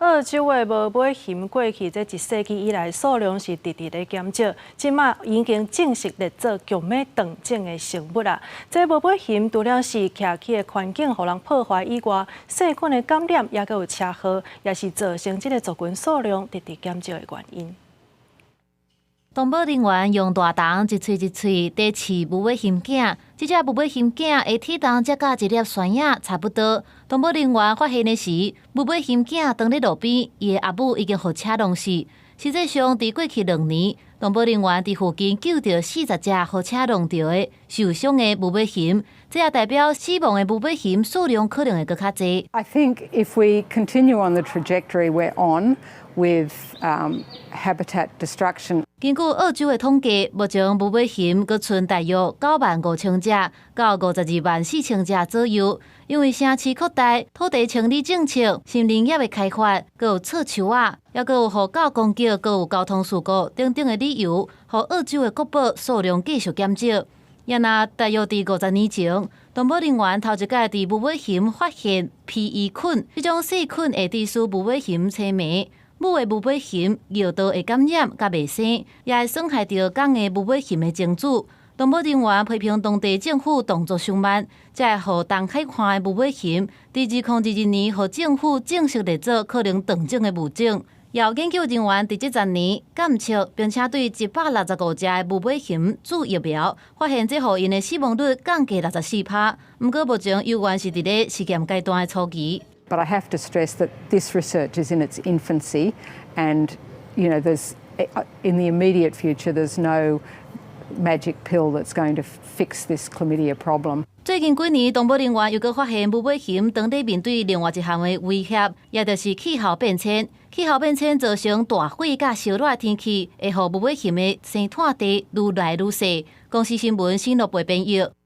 澳洲的無尾熊過去這一世紀以來數量是直直咧減少，這馬已經正式列做極欲斷種的生物啦。這無尾熊除了是徛起的環境予人破壞以外，細菌的感染也閣有車禍，也是造成這个族群數量直直減少的原因。動保人員用大筒一喙一喙佇飼無尾熊囝，這隻無尾熊囝的體重才佮一粒萱仔差不多。動保人員發現的時，無尾熊囝當咧路邊，伊的阿母已經予車撞死。實際上，佇過去2年，動保人員佇附近救著40隻予車撞著的受傷的無尾熊，這也代表死亡的無尾熊數量可能會閣較濟。 I think if we continue on the trajectory we're on with habitat destruction. 根據澳洲的統計，目前無尾熊閣賰大約95,000隻到524,000隻左右。因為城市擴大、土地清理政策、森林業的開發，閣有錯樹仔，抑閣有予狗攻擊，閣有交通事故等等的理由，予澳洲的國寶數量繼續減少。也若大約佇50年前，動保人員頭一擺佇無尾熊發現皮衣菌，這種細菌會致使無尾熊青盲。母的無尾熊尿道會感染，佮袂生，也會損害著公的無尾熊的精子。動保人員批評當地政府動作傷慢，才會予東海岸的無尾熊佇2022年予政府正式列做可能斷種的物種。有研究人員佇這10年監測，並且對165隻的無尾熊注疫苗，發現這予𪜶的死亡率降低64%。毋過目前猶原是佇咧實驗階段的初期。 But I have to stress that this research is in its infancy, and there's in the immediate future there's no magic pill that's going to fix this chlamydia problem. 最近幾年，動保人員又閣發現無尾熊當咧面對另外一項的威脅，也就是氣候變遷。氣候變遷造成大火佮燒熱天氣，會予無尾熊的生湠地愈來愈細。公視新聞新樂貝編譯。